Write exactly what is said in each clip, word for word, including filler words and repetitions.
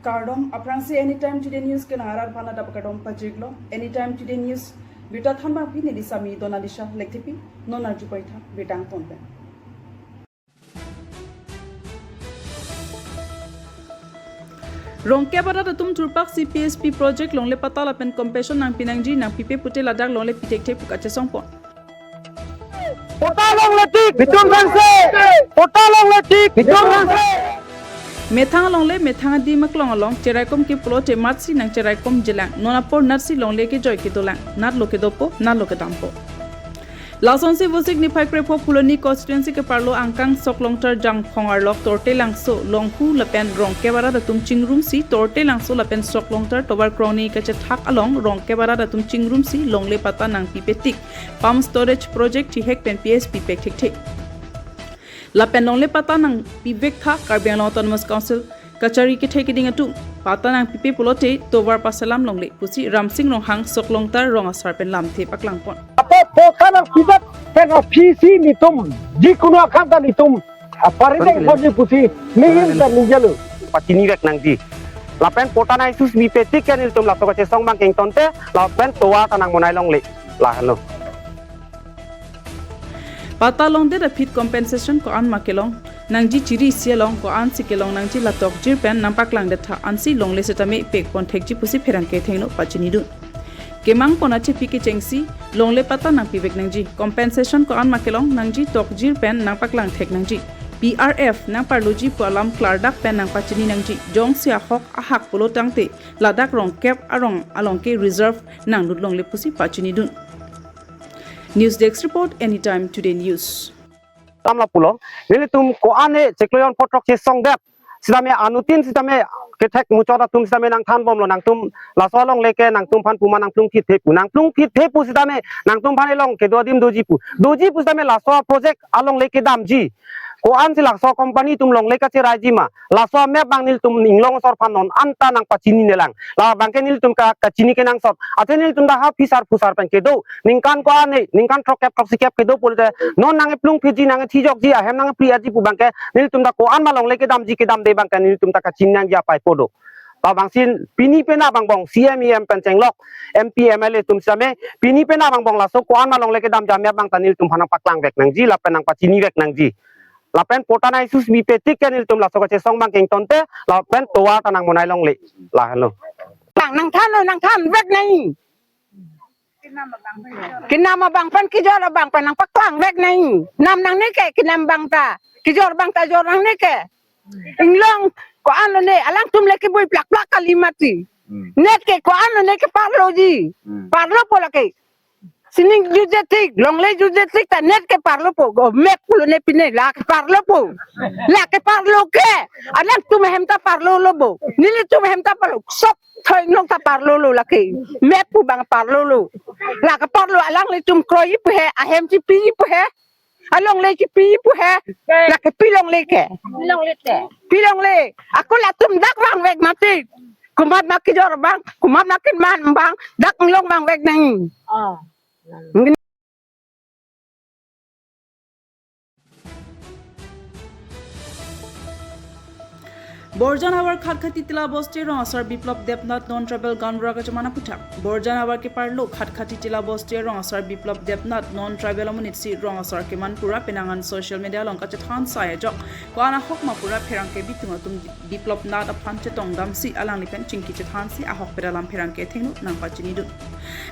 Kardom, aphrangsi Anytime Today News ke nang arat aphan adap kardom pajirlo. Anytime Today News birta thanbang pini di sami Donalisha Lekthepi, non arju paitha birta angton pen. Rongkep arat atum thurpak C P S P project longle patta lapen compensation nangpi nangji, nangpipe pute ladak longle pi thekthe pu kachesongpon. Patta longle tik, bitum thanse. Patta longle tik, bitum thanse. Methang alongle, methang adim aklong along cheraikom ke pulote matsi nangcheraikom jilang. Non apor natsi longle kejoi kedolang. Natlo kedopo, natlo kedampo. Lasonsi Vosik niphai krepho Phuloni constituency keparlo angkang Soklongtar Jangphong arlok Tortelangso, Longhu lapen Rongkep arat atum chingrumsi Tortelangso lapen Soklongtar tovar krongni kachethak along Rongkep arat atum chingrumsi longle patta nangpipe tik, pump storage project thihek pen P S P pek thekthe. Lapen longle patta nangpivek tha Karbi Anglong Autonomous Council kachari kethe keding atum, patta nangpipe pulote tovar paselam longle pusi Ramsing Ronghang Soklongtar rong asar pen lamthe paklangpon. Apo patta nangpivek pen ofisi nitum, jikunu akam ta nitum, ah, parideng ponji pusi, mihin ta ningjalo. Pachinivek nangji. Lapen patta nang isus bipe tik ke nelitum laso kachesong abang kengtonte, lapen tovar ta nangmonai longle. Lahelo. Patta longdet aphi compensation ko-an ma kelong nangji, chiri isi along ko-ansi kelong nangji, la tokjir pen nangpaklangdet tha, ansi longle setame pekpon thekji pusi pherangke athengno pachinidun. Kemangpon achepi kechengsi longle patta nangpivek nangji, compensation ko-an ma kelong nangji, tokjir pen nangpaklang thek nangji, P R F nangparloji pu alam klardak pen nangpachini nangji, jongsi ahok ahak pulo tangte ladak Rongkep arong along ke reserve nanglut longle pusi pachinidun. News Desk Report, Anytime Today News. Tamla pulo, nelitum ko-an e chiklo jon phongo throk chesongdet sitame, anuttin sitame kethek muchot atum sitame nangthanbomlo, nangtum laso alongle ke nangtum aphan puma nangplung phit the pu, nangplung phit the pu sitame nangtum aphan elong kedo adim doji pu, doji pu sitame laso project alongle kedamji. Ko-ansi laso company atum longle kacheraiji ma? Laso amap abang nelitum inglong asor aphan non anta nangpachininelang. Labang ke nelitum ka, kachini kenangsot. Athe nelitum ta ha phisar phusar pen kedo. Ningkan ko-an e, ningkan throkkep throksikep kedo pulote, non nangkeplung phitji, nangkethijokji, ahem nangkepri-etji pu abang ke nelitum ta ko-an ma longle kedamji kedamde abang ke nelitum ta kachini nangji apaipo do. Labangsi pini penap angbong C M, E M pen chenglok M P, M L A atum sitame, pini penap angbong laso ko-an ma longle kedamji amap abang ta nelitum aphan nangpaklangvek nangji lapen nangpachinivek nangji. Lapen patta nang isus bipe tik ke nelitum laso kachesong abang kengtonte, lapen tovar ta nangmonai longle. Lahelo. Nang, nangthanlo, nangthanvek nang. Kenam abang pen, kejor abang pen nangpaklangvek nang. Nam nangne ke kenam abang ta, kejor abang ta jor nangne ke. Inglong ko-an lone, alangtum le kebui plakplak kali mati. Hmm. Net ke ko-an lone keparloji. Hmm. Parlopo lake. Sining jutje tik, longle jutje tik ta net keparlopo. Go map pulo ne pine, la keparlopo. La keparlo ke. Alangtum ahem ta parlolo bo. Nelitum ahem ta parlo. Sok thoi nong ta parlolo lake. Map pu abang parlolo. La keparlo, alanglitum kroiji pu he, ahem chipi pu he. Alongle chipi pu he. La kepi longle ke. Pi longle ke. Pi longle. Ako latum dak vangvek mati. Komat ma kejor abang, komat ma kenam abang, dak inglong vangvek nang. Oh. Borjan havar Khatkhati Tila Bosti rong asar Biplop Debnath non tribal gaonbura kacheman aphuthak. Borjan havar keparlo Khatkhati Tila Bosti rong asar Biplop Debnath non tribal amonit si rong asar keman pura penang an social media along kachethan sai ajok, ko-an ahok ma pura pherangke bitung atum Biplop Nath aphan chetongdamsi alangli pen chingki chethansi ahok pen alam pherangke athengno nangpachinidun.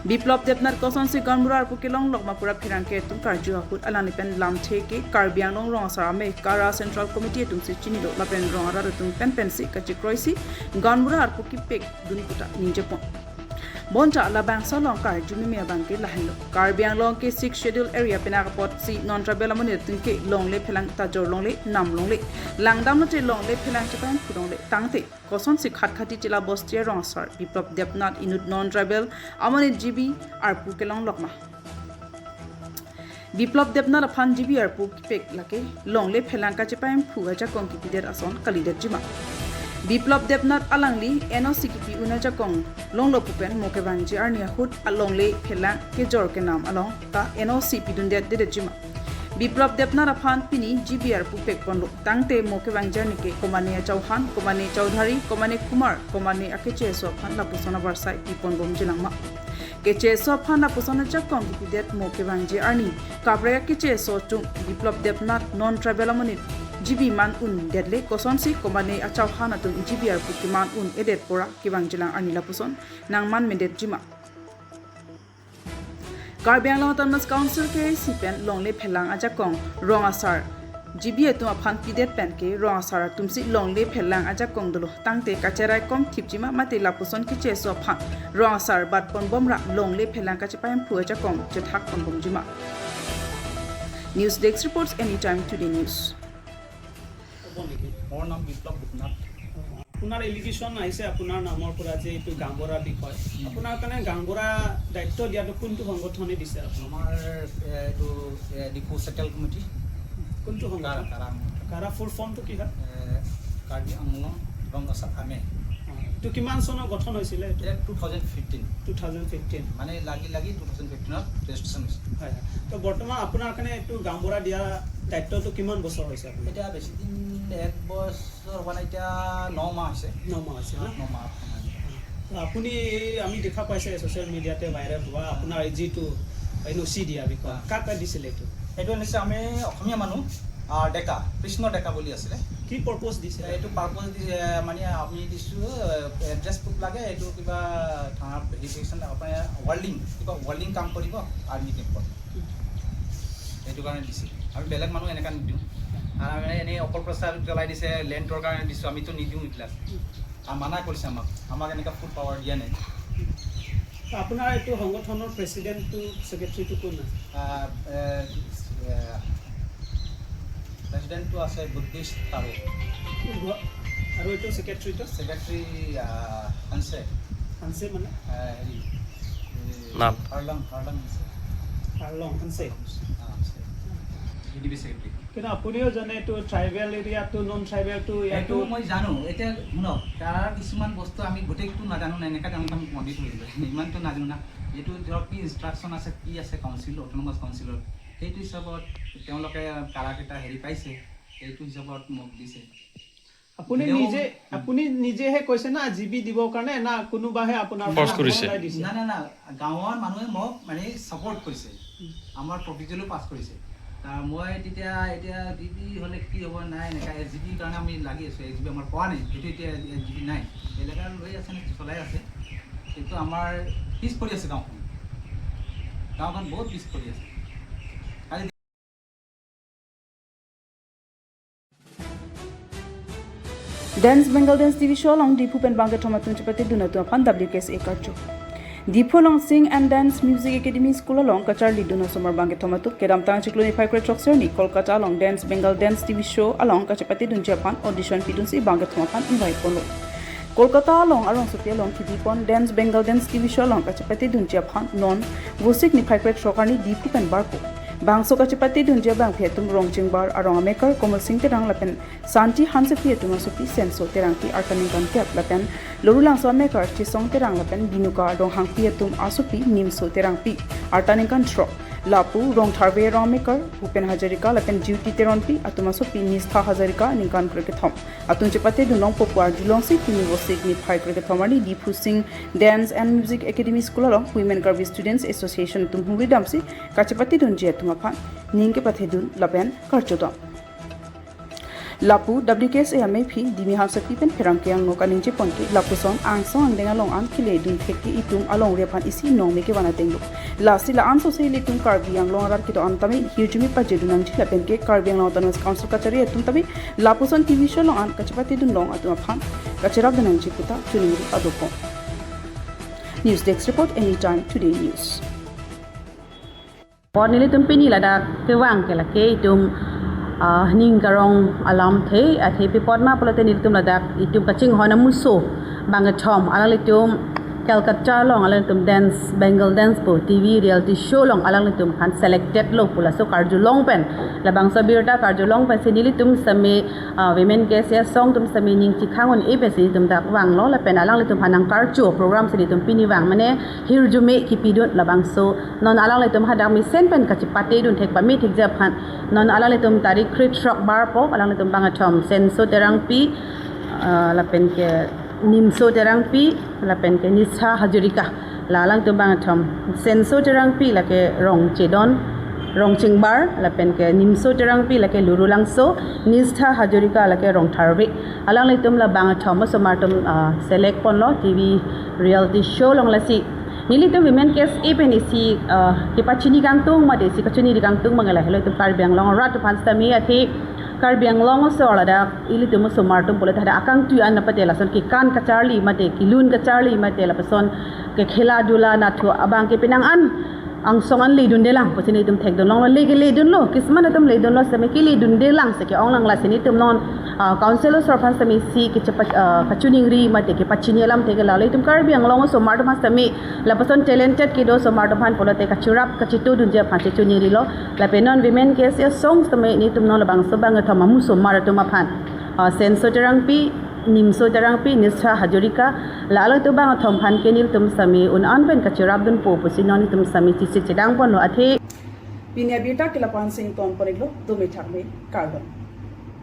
Biplop Debnath kosonsi gaonbura arpu kelong lok ma pura pherangke atum karju ahut alangli pen lamthe ke Karbi Anglong rong asar amei KARA Central Committee atumsi chinilo lapen rong arat atum pen pensi kachekroisi gaonbura arpu kepekdun pu ta ningjepon. Bonta labangso along karju meme abang ke lahenlo. Karbi Anglong ke Sixth Schedule area pen apotsi non tribal amonit atum ke longle phelang ta jor longle, nam longle, langdam lote longle phelang chepamphu longle tangte kosonsi Khatkhati Tila Bosti rong asar Biplop Debnath inut non tribal amonit G B arpu kelong lok ma? Biplop Debnath aphan G B arpu kepek lake longle phelang kachepamphu ajakong kipidet ason kalidetji ma? Biplop Debnath alangli N O C kipi un ajakong longlo pu pen mo kevangji arni ahut alongle phelang kejor kenam along ta N O C pidundet dedetji ma? Biplab Debnath aphan pini G B R pupek ponlo. Tangte mo kevangji arni ke komane achauhan, komane chaudhari, komane kumar, komane akeche aso aphan lapuson avarsai pipon bomjilangma. Keche aso aphan lapuson ajakong kipidet mo kevangji arni kaprek akeche aso atum Biplab Debnath non tribal amonit G B man undetle, kosonsi komane achauhan atum G B R pu keman un-edet pura kevangjilang arni lapuson nangmanmedetjima. Karbi Anglong Autonomous Council K A A C pen longle phelang ajakong rong asar G B atum aphan pidet pen ke rong asar atumsi longle phelang ajakong dolo, tangte kacheraikom thipjima mate lapuson keche aso aphan rong asar bat ponbomra longle phelang kachepahemphu ajakong chethak ponbomjima. News Desk reports, Anytime Today News. মোৰ নাম বিপ্লৱ দেৱনাথ। আপোনাৰ এলিগেশ্যন আহিছে আপোনাৰ নামৰ পৰা যে এইটো গাঁওবুঢ়া বিষয়। আপোনাৰ কাৰণে গাঁওবুঢ়া দায়িত্ব দিয়াটো কোনটো সংগঠনে দিছে আপোনাক? আমাৰ এ, এইটো এ, ডিফু চেণ্ট্ৰেল কমিটি কোনটো কাৰা সংগঠন? কাৰা কাৰা ফুল ফৰ্মটো কি হয়? এ, কাৰ্বি আংলং বংগছা আমে অ, এইটো কিমান চনত গঠন হৈছিলে? এইটো two thousand fifteen two thousand fifteen. মানে লাগি লাগি টু থাউজেণ্ড ফিফটিনত ৰেজিষ্ট্ৰেশ্যন হৈছে। হয়, হয়। তো বৰ্তমান আপোনাৰ কাৰণে এইটো গাঁওবুঢ়া দিয়া দায়িত্বটো কিমান বছৰ হৈছে আপুনি? এতিয়া বেছি দিন এক বছৰ হোৱা নাই, এতিয়া ন মাহ হৈছে। ন মাহ হৈছে ন? ন মাহ। তো আপুনি এই আমি দেখা পাইছে ছ'চিয়েল মিডিয়াতে ভাইৰেল হোৱা আপোনাৰ এই যিটো এন অ' চি দিয়া বিষয়, হয়। কাক কাক দিছিলে এইটো? এইটো আনিছে আমি অসমীয়া মানুহ আ, ডেকা, কৃষ্ণ ডেকা বুলি আছিলে। কি পাৰ্পজ দিছিলে? এইটো পাৰ্পজ দি এ, মানে আমি দিছোঁ এড্ৰেছ প্ৰুফ লাগে, এইটো কিবা থানা ভেৰিফিকেশ্যন আপোনাৰ ৱাৰ্লিং, কিবা ৱাৰ্লিং কাম কৰিব আৰ্মি কেম্পত, সেইটো কাৰণে দিছোঁ। আমি বেলেগ মানুহ এনেকুৱা নিদিওঁ। আৰু আমি এনেই অপপ্ৰচাৰ চলাই দিছে, লেণ্ডৰ কাৰণে দিছোঁ, আমিতো নিদিওঁ এইবিলাক। আৰু মানা কৰিছে আমাক, আমাক এনেকুৱা ফুল পাৱাৰ দিয়া নাই। তো আপোনাৰ এইটো সংগঠনৰ প্ৰেচিডেণ্টটো ছেক্ৰেটাৰীটো কোন আছে? আহ, এ, এ, প্ৰেচিডেণ্টটো আছে বুদ্ধিষ্ট তাৰো, আৰু এইটো ছেক্ৰেটাৰীটো? ছেক্ৰেটাৰী আহ, হানছে, হানছে মানে? আহ, হেৰি এই নাম। হাৰ্লং, হাৰ্লং হানছে। হাৰ্লং হানছে। আহ, Hanse. D D B secretary. কিন্তু আপুনিও জানে এইটো ট্ৰাইবেল এৰিয়াটো নন ট্ৰাইবেলটো এইটো ইয়াতো মই জানো। এতিয়া শুনক, তাৰ কিছুমান বস্তু আমি গোটেইটো নাজানো না, এনেকা তেওঁলোকে আমাক মাতি থৈ দিলে, ইমানটো নাজানো না। এইটো ধৰক কি ইনষ্ট্ৰাকশ্যন আছে, কি আছে কাউন্সিল, অট'নমাছ কাউন্সিলৰ, সেইটো হিচাপত তেওঁলোকে কাৰাক এটা হেৰি পাইছে, সেইটো হিচাপত মোক দিছে। আপুনি দিলেও- নিজে আপুনি নিজেহে কৈছে না জি বি দিবৰ কাৰণে, না কোনোবাহে আপোনাৰ ফৰ্চ কৰিছে। ওলাই দিছে? না না না, গাঁৱৰ মানুহে মোক মানে ছাপোৰ্ট কৰিছে, আমাৰ প্ৰপ'জেলো পাছ কৰিছে। আহ, মই তেতিয়া এতিয়া জি বি হ'লে কি হ'ব নাই, এনেকা এছ জি বিৰ কাৰণে আমি লাগি আছোঁ, এছ জি বি আমাৰ পোৱা নাই, সেইটো এতিয়া এছ জি বি নাই, এলেকা লৈ আছে নে চলাই আছে, কিন্তু আমাৰ পিছ পৰি আছে গাঁওখন, গাঁওখন বহুত পিছ পৰি আছে। কালি Dance Bengal Dance T V show along Diphu pen bangkethom atum chepatedun atum aphan W K S A karcho. Diphu along Sing and Dance Music Academy School along kacharlidun asomar bangkethom atum kedamtang chiklo niphai kre chokser ni Kolkata along Dance Bengal Dance T V show along kachepatedunji aphan audition pidunsi bangkethom aphan invite ponlo. Kolkata along arongsopi along kibipon Dance Bengal Dance T V show along kachepatedunji aphan non Vosik niphai kre chok arni Diphu pen barpo. Bangso kachepatedunji abangpi atum Rongchingbar arong amekar Komal Sing Terang lapen Santi Hansepi atum asopi Senso Terangpi arta ningkan kep lapen Lorulangso amekar Chisong Terang lapen Binuka Ronghangpi atum asopi Nimso Terangpi arta ningkan throk. Lapu Rongtharve arong amekar Bhupen Hazarika lapen Jyoti Teronpi atum asopi Nistha Hazarika ningkan kre kethom. Atum chepatedun longpo pu arjulongsi pini Vosik niphai kre kethom arni Diphu Sing Dance and Music Academy School along Women Karbi Students Association atum humri damsi kachepatedunji atum aphan ning kepathedun lapen karchodam. Lapu W K S A amephi Dimi Hansepi pen pherangke angno kaningje ponke lapuson angsong angdeng along an keledun thekke itum alongri aphan isi nongme kevan atenglo. Lasi la-an sose ilitum Karbi Anglong arat kedo-an tame hirjume pajedun nangji lapen ke Karbi Anglong Autonomous Council kachari atum tame lapuson T V show along an kachepatedun long atum aphan kacherapdun nangji puta chuningri adopon. News Desk Report, Anytime Today News. Pon nelitum pini ladak kevang ke lake itum ah, ning karong alamthe, athe pi apot ma pulote nelitum ladak itum kachinghon amuso bangkethom alanglitum Calcutta along alangtum dance, Bengal dance pu T V reality show along alanglitum aphan selected lo pu laso karjulong pen, labangso abirta karjulong pensi nelitum sitame, ah, Women K S A song atum sitame ning chikhang un-e pensi nelitum dak vanglo lapen alanglitum aphan nangkarju program si nelitum pini vang mane hirjume kipidun labangso non alanglitum hadak mesen pen kachipatedun thek pame thekji aphan non alanglitum tarik krethrok barpo alanglitum bangkethom Senso Terangpi, ah, lapen ke Nimso Terangpi, lapen ke Nisha Hazarika. La alangtum bangkethom Senso Terangpi lake Rongchedon, Rongchengbar, lapen ke Nimso Terangpi lake Lurulangso, Nisha Hazarika lake Rongtharve. Alanglitum la bangkethom osomar atum, ah, select ponlo T V reality show along lasi. Nelitum Women K S A pen isi, ah, kepachini kangtung mate isi kachini kangtung abang lahelo itum Karbi Anglong arat aphan sitame athe Karbi Anglong osomar ladak ilitum osomar atum pulote hadak akangtui an mate lason kekan kacharli mate kelun kacharli mate lapuson kekhela dula nathu abang ke penang an angsong an ledundelang pusi nelitum thekdunlonglo, le keledunlo, kisman atum ledunlo sitame keledundelang si ke-ong lang lasi nelitum non, ah, council osomar aphan sitame isi kechepa-, ah, kachiningri mate kepachini alamthe ke lalo itum Karbi Anglong osomar atum aphan sitame lapuson talented kedo osomar atum aphan pulote kachirap kachitudunji aphan chechiningrilo. Lapen non Women K S A song sitame nelitum non labangso bangkethom amu osomar atum aphan, ah, Senso Terangpi, Nimso Terangpi, Nisha Hazarika, la alangtum bangkethom aphan ke nelitum sitame un-an pen kachirapdunpo pusi non nelitum sitame chisi chedang ponlo athe. Pini abirta ke lapu-an si ingtonpon-iklo, dome thakme, kardom.